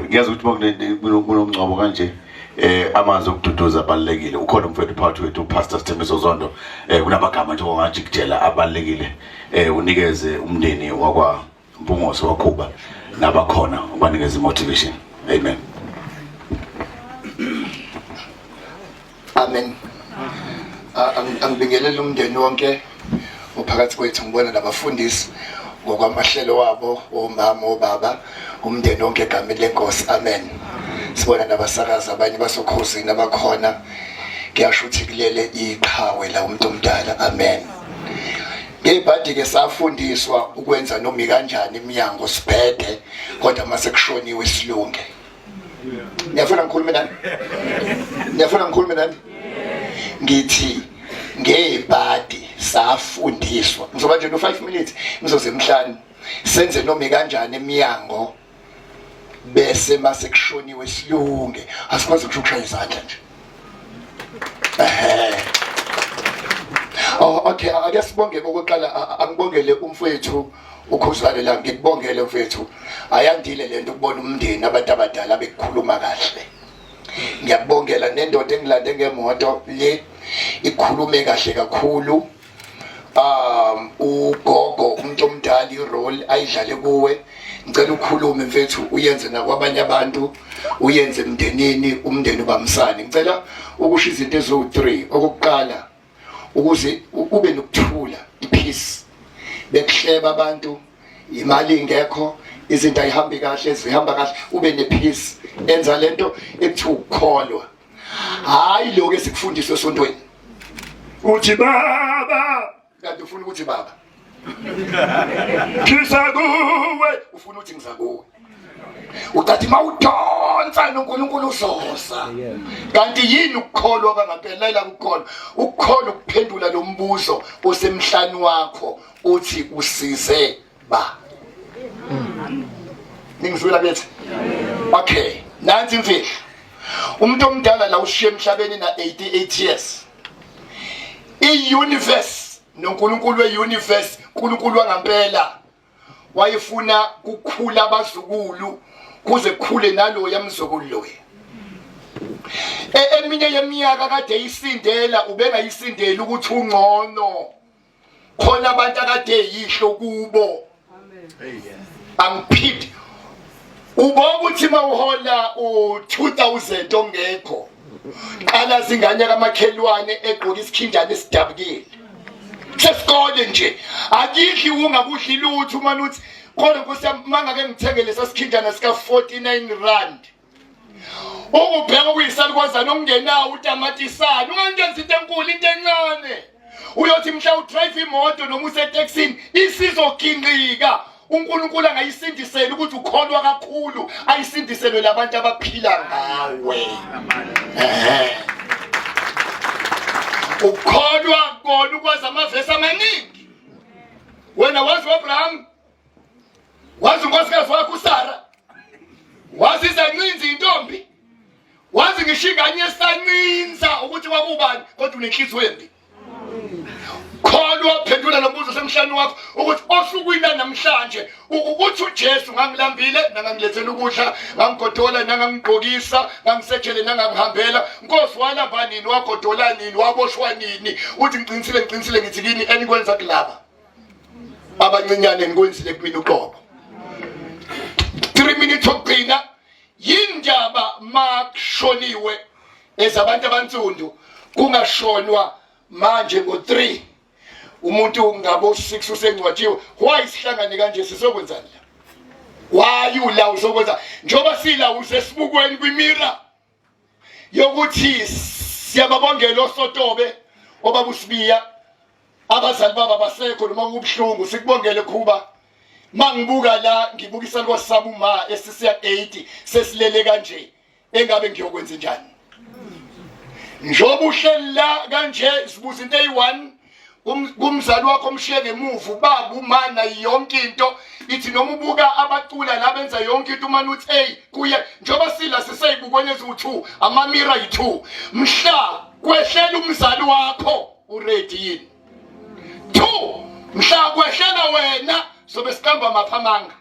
Ngiyazi ukuthi kunomngcwabo kanje amazwi okududuza abalulekile. Ukhona umfowethu phakathi wethu uPastor Sithembiso Zondo, kunamagama nje ongajikijela abalulekile, unikeze umndeni wakwa Mpungose wakhuba nabakhona ubanikeze motivation. Amen. Amen. Angibingelele umndeni wonke ophakathi kwethu, ngibona nabafundisi ngokwamahlelo wabo, omama, obaba, umndeni wonke egameni lenkosi. Amen. Sibona nabasakazi abanye basokhosini abakhona. Kuyasho ukuthi kulele iqhawe la umuntu omdala. Amen. Ngebhadi ke safundiswa ukwenza noma ikanjani iminyango sibhede, kodwa mase kushoniwe silunge. Niyafuna ngikhulume nani? Niyafuna ngikhulume nani? Ngithi ngebhadi safundiswa. Ngizoba nje no 5 minutes ngizoze emhlane. Senze noma kanjani iminyango bese mase kushoniwe silunge. Asikwazi kusho ukushaya izandla nje. Ehhe. Oh okay, ake sibonge okokuqala, angibongele umfowethu uKhuzwane la, ngikubongele mfethu. Ayandile lento ukubona umndeni abantu abadala bekukhuluma kahle. Ngiyakubongela nendoda engilande ngemoto le ikhulume kahle kakhulu. Ugogo umuntu omdala irole ayidlale kuwe. Ngicela ukhulume mfethu, uyenze nakwabanye abantu, uyenze emndenini, umndeni ubambisane. Ngicela ukusho izinto eziwu-3. Okokuqala, ukuze ube nokuthula, ipeace. Bekuhleba abantu, imali ingekho, izinto ayihambi kahle, zihamba kahle, ube nepeace. Enza lento ekuthiwa ukukholwa, hayi lokho esikufundiswe esontweni. Uthi baba, kanti ufuna ukuthi baba ngisa kuwe, ufuna ukuthi ngiza kuwe. Ucathi mawudonsa noNkulunkulu uzosa. Kanti yini ukukholwa kwangempela? Ukukholwa, ukukholwa ukuphendula lo mbuzo osemhlani wakho uthi usize ba. Ningizwela bethi? Okay, nansi imfihlo. Umuntu omdala la ushiye emhlabeni na 88 years. I-universe noNkulunkulu we-universe, uNkulunkulu wangampela wayefuna kukhula abazukulu kuze kukhule naloya mzukulu loya. Eminye yeminyaka kade isindela ubengayisindeli ukuthi ungcono, khona abantu akade yihlo kubo. Angiphindi ubo ukuthi mawuhola u2000 ongekho, qala zingane kamakhelwane egqoka isikhinjana esidabukile sesikole nje, akidli ungakudli lutho, uma uthi kodwa Nkosi yami mangake ngithenge lesa sikhinjana sika 49 rand, ukubheka okuyisalukwazana okungenawo utamatisana, ungangenza into enkulu into encane. Uyothi mhla udrive imoto noma usetekisini isizoginqika, uNkulunkulu angayisindisela ukuthi ukholwa kakhulu, ayisindiselwe labantu abaphila ngawe. Ukholwa kona ukwazi amavesi amaningi. Wena wazi uAbraham, wazi unkosikazi wakho uSara, wazi izancinzi intombi, wazi ngisho ingane yesancinza ukuthi kwakubani, kodwa unenhliziyo embi. Kholwa, phendula lo mbuzo semhlani wakho ukuthi osukwini namhlanje ukuthi uJesu ngangilambile nangangilethela ukudla, ngangigodola nangangigqokisa, ngangisejele nangangihambela. Nkosi, walamba nini, wagodola nini, waboshwa nini? Uthi ngiqinisile, ngiqinisile ngithi kini, enikwenza kulaba abancinyane nikwenzile kumina uqobo. 3 minutes okugcina. Yindaba makushoniwe ezabantu abansundu kungashonwa manje ngo-3, umuntu ngabo 6 usengcwatshiwe? Why sihlangane kanje? Sizokwenzani la? Why ula uzokwenza njengoba sila usesibukweni kwimira yokuthi siyababongela osotobe obaba uSibiya, abazali baba basekho, noma kubuhlungu sikubongele Khuba. Mangibuka la ngibuka isalukazi sami uma esisiya 80 sesilele kanje, engabe ngiyokwenza njani? Njengoba uhleli la kanje, sibuza into eyi-1 kumzali wakho omshiye ngemuva, ubaba, umana, yonke into ithi noma ubuka abacula la benza yonke into, umane uthi hey kuye, njengoba sila siseyibukweni eziwu-2, amamira yi-2, mhla kwehlela umzali wakho uready yini? 2 mhla kwehlela wena sobe siqamba mapha amanga.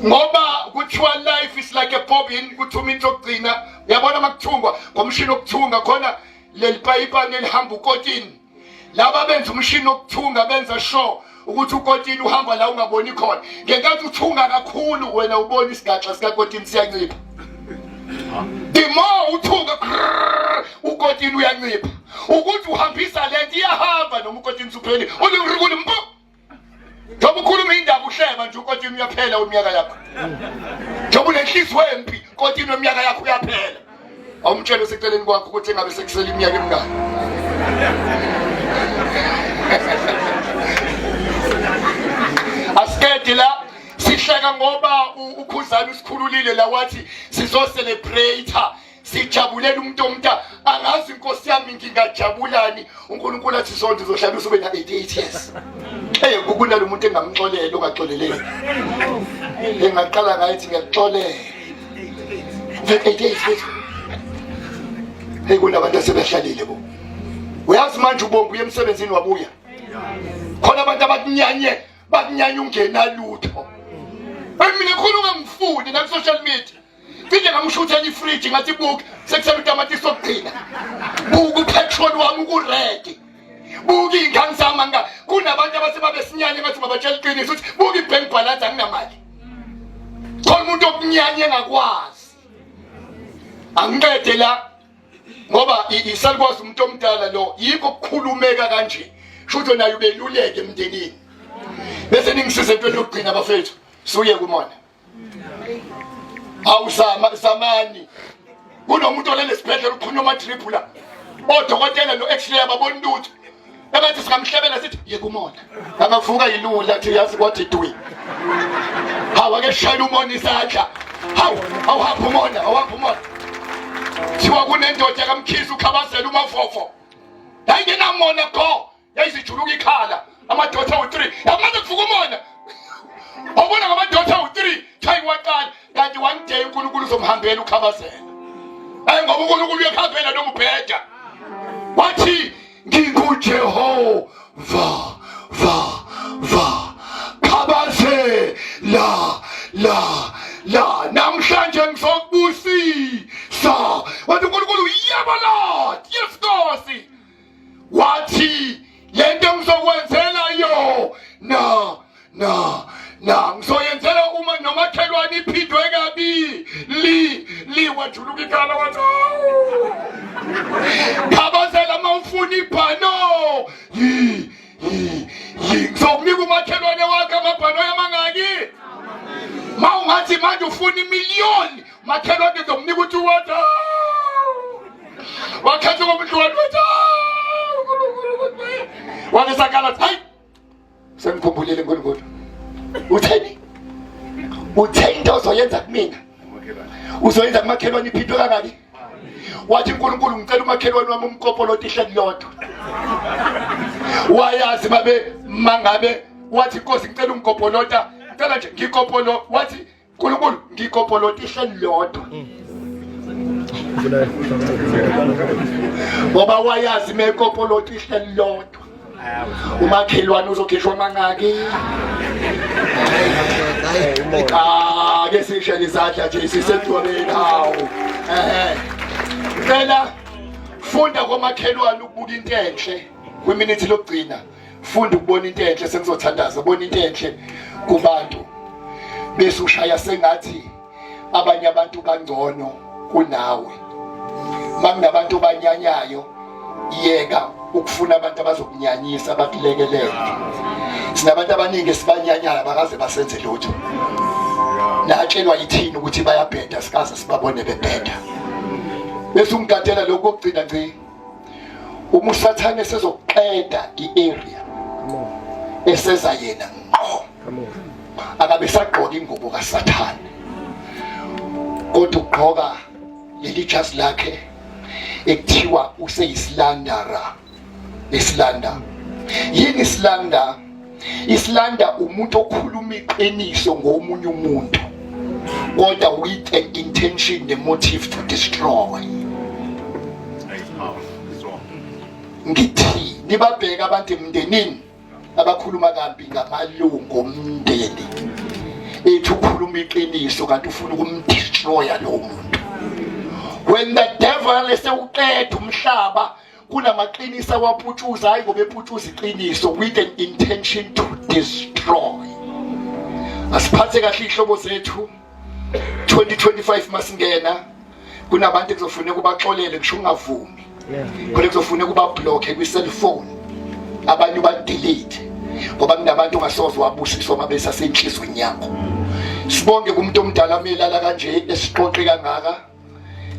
Ngoba kuthiwa life is like a bobbin, kuthuma into yokugcina. Uyabona makuthungwa ngomshini wokuthunga khona leli payipane elihamba ukotini. Laba benza umshini wokuthunga benza sure ukuthi ukotini uhamba la ungaboni khona. Ngenkathi uthunga kakhulu wena ubona isigaxa sikakotini siyancipha. The more uthunga ukotini uyancipha. Ukuthi uhambisa lento iyahamba noma ukotini usupheli. Ulikurikuli mpo. Njengoba ukhuluma indaba uhleba nje ukotini uyaphela weminyaka yakho. Njengoba unenhliziyo empi kotini weminyaka yakho uyaphela. Awumtshele oseceleni kwakho ukuthi engabe sekusele iminyaka emingaki. Asikede la sihleka ngoba ukhuzani usikhululile la wathi sizo celebrate sijabulela umuntu omnta angazi inkosi yami ngingajabulani uNkulunkulu athi sonke uzohlala usube na 88 years hey kunalo muntu engamxolela ongaxoleleki engaqala ngathi ngiyakuxolela 88 fethu hey kunabantu asebehlalile bo uyazi manje ubonga uye emsebenzini wabuya khona abantu abakunyanye bakunyanya ungenalutho mina khona ungangifuni na social media Phinde ngamshuthela ifridge ngathi buka sekusele utamatisi okugcina. Buka upetrol wami ukuredi. Buka iy'ngane zami anga kunabantu abase babesinyanya ngathi babatshela iqiniso ukuthi buka i-bank balance anginamali. Khona umuntu okunyanya engakwazi. Angiqede la ngoba isalukwazi umuntu omdala lo yikho kukhulumeka kanje. Shutho naye ubeluleke emndenini. Bese ningisize entweni yokugcina bafethu. Suye kumona. Awuzama zamani. Kunomuntu olele esibhedlela uxhunywa ama drip la. Odokotela no x-ray ababoni lutho. Engathi singamhlebela sithi yeka umona. Angavuka yilula athi yazi kwathi dwi. Hawu ake shayela umona isandla. Hawu awuhamba umona awuhamba umona. Thiwa kunendoda kamkhizi ukhabazela umavofo. Yayingenamona go. Yayizijuluka ikhala amadoda awu-3 yakumane kuvuka umona wabona ngamadoda awu-3 thayi waqala kanti one day uNkulunkulu uzomhambela ukhabazela ayi ngoba uNkulunkulu uyakuhambela noma ubheda wathi nginguJehova va va khabazela la la namhlanje ngizokubusisa wathi uNkulunkulu yebo Lord yes Nkosi wathi lento ngizokwenzela yo na na na ngizoyenzela uma nomakhelwane iphindwe kabi li li wajuluka ikhala wathi khabazela uma ufuna ibhano yi yi yi ngizokunika umakhelwane wakhe amabhano amangaki ma ungathi manje ufuna imiliyoni makhelwane ngizomnika uthi wathi wakhetha ngomdlwane wathi wabe sakala hayi sengikhumbulile nkulunkulu utheni uthe into ozoyenza kumina uzoyenza kumakhelwane iphindwe kangaki wathi uNkulunkulu ngicela umakhelwane wami umkopoloti ihleli lodwa wayazi babe mangabe wathi inkosi ngicela ungikopolota ngicela nje ngikopolo wathi Nkulunkulu ngikopolota ihleli lodwa ngoba wayazi mekopolota ihleli lodwa umakhelwane uzokhishwa mangaki ake sishele izandla nje sisedwabeni hawu eh cela funda komakhelwane ukubuka into enhle kwiminithi lokugcina funda ukubona into enhle sengizothandaza bona into enhle kubantu bese ushaya sengathi abanye abantu bangcono kunawe makunabantu abanyanyayo yeka ukufuna abantu abazokunyanyisa bakulekelele sinabantu abaningi esibanyanyayo bakaze basenze lutho natshelwa yithini ukuthi bayabheda sikaze sibabone bebheda bese ungigadela lokhu kokugcina ngci uma usathane sezoqeda i-area eseza yena ngqo akabe sagqoka ingubo kasathane kodwa ugqoka leli jazi lakhe ekuthiwa useyisilandara isilanda yini isilanda isilanda umuntu okhuluma iqiniso ngomunye umuntu kodwa with an intention the motive to destroy ngithi nibabheka abantu emndenini abakhuluma kambi ngamalungu omndeni ethi ukhuluma ukhuluma iqiniso kanti ufuna ukumdestroya lo muntu. When the devil esewuqeda umhlaba kunamaqiniso awaputshuza, hayi ngoba eputshuza iqiniso with an intention to destroy. Asiphathe kahle ihlobo zethu. 2025 masingena kunabantu ekuzofuneka ubaxolele, ngisho ungavumi, khona kuzofuneka ubablocke kwi-cellphone, abanye ubadelete, ngoba kunabantu ongasoze wabusiswa uma besasenhlizweni yakho. Sibonge kumuntu omdala melala kanje, esixoxe kangaka,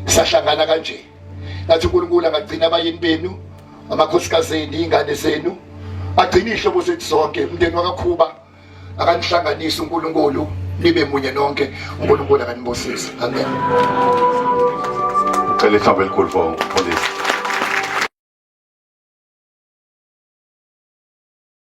sahlangana kanje. Ngathi uNkulunkulu angagcina abayeni benu, amakhosikazi enu, izingane zenu, agcine izihlobo zethu zonke, umndeni wakaKhuba akanihlanganise uNkulunkulu, nibe munye nonke. uNkulunkulu akanibusise. Amen. Ucela ihlombe elikhulu for umfundisi.